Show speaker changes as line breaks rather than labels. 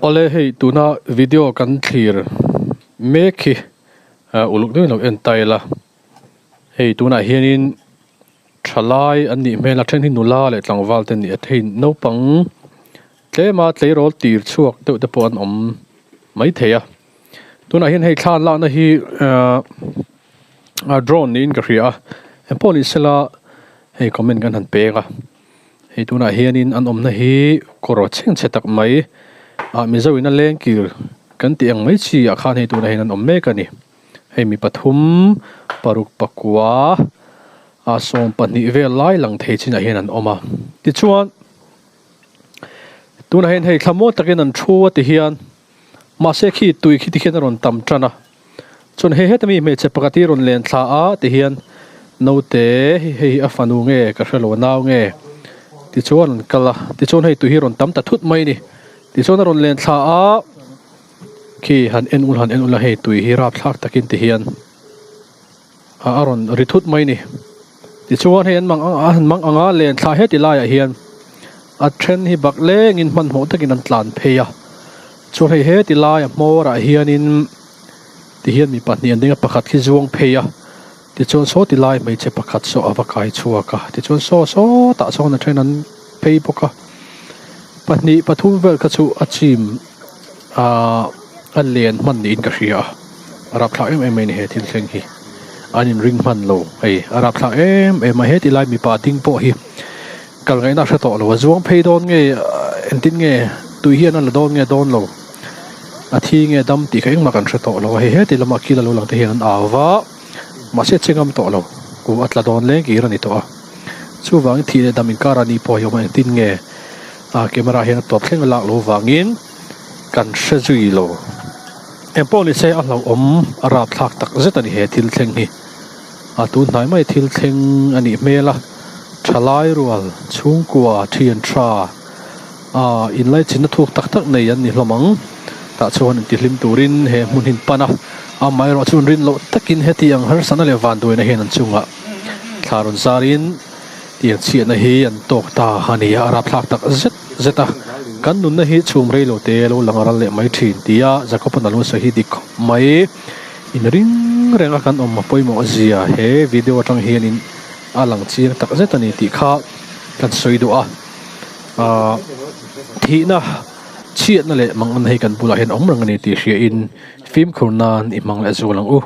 Awle hei tuna video kan thlir mek hi uluk deuhin lo en ta ila hei tunah hianin thalai an nih hmel a then hi nula leh tlangval te an ni a hei naupang tlema tleirawl tir chhuak deuh te pawh an awm maithei a tunah hian hei thla an lakna hi ahh drone niin ka hria a engpawh ni sela hei comment kan han pek a hei tunah hianin an awmna hi kawr chhengchhe tak mai ah mizo in a leng kir kan tih ang mai chi ah khan hei tunah hian an awm mek a ni hei mi pathum paruk pakua ah 12 vel lai lang thei chinah hian an awm a tichuan tunah hian hei thlamual takin an thu a ti hian. Mahse khi tui khi tikhian a rawn tam tan a, chuan hei heta mi hmeichhe pakhat hi rawn len thla a tihian naute hei hi a fanu nge ka hrelo a nau nge tichuan an kal a tichuan hei tui hi rawn tam ta thut mai a ni tichuan a rawn len thla a khi han en ul han en ul a hei tui hi rapthlak takin tihian a rawn ri thut mai a ni tichuan hei an mang an mang ang a len thla heti laiah hian a then hi bak lengin hmanhmawh takin an tlan phei a chuan hei heti laia hmawr ah hianin tihian mi pahnih an ding a pakhat khi zuang phei a tichuan saw ti lai hmeichhe pakhat saw a va kai chhuak a tichuan saw sawtah sawn a then an phei bawk a pahnih pathum vel kha chu a chim ahh a len hman niin ka hria a a rapthlak em em mai a ni he thil thleng hi an in ring hman lo hei a rapthlak em em a heti lai mipa ding pawh hi kal ngaihna a hre tawh lo a zuang phei dawn nge engtin nge tui hian a la dawn nge dawn lo a thi nge dam tih kha engmah kan hre tawh lo a hei heti lama kil a lo lang te hian an au va mahse a che ngam tawh lo kum a tla dawn leng kir a ni tawh a chuvangin thih leh dam inkar a nih pawh hi awm a engtin nge a camera hian a tawp thleng a lak loh vangin kan hre zui lo engpawh ni se a hlauhawm a rapthlak tak zet a ni he thil thleng hi a tun hnai mai thil thleng a nih hmel a thalai rual chhungkua thian tha ah inlaichinna thuk tak tak nei an ni hlawm ang tah chuan intihlim turin he hmun hi an pan a amaherawh chu an rin loh takin heti ang harsatna leh vanduaina hian an chungah thla rawn zarin tiang chhiatna hi an tawk ta a ni a a rapthlak tak zet zet a kan nunna hi chhum rei lo te lo lang ral leh mai thin tia Jacob-a na lo sawi hi dik khawp mai. In ring reng a kan awm a pawimawh zia he video atang hianin a lang chiang tak zet a ni tih kha kan sawi duh a ahh thihna chhiatna leh mangan hei kan bulah hian awm reng a ni tih hriain fimkhur nan i hmang leh zual ang u.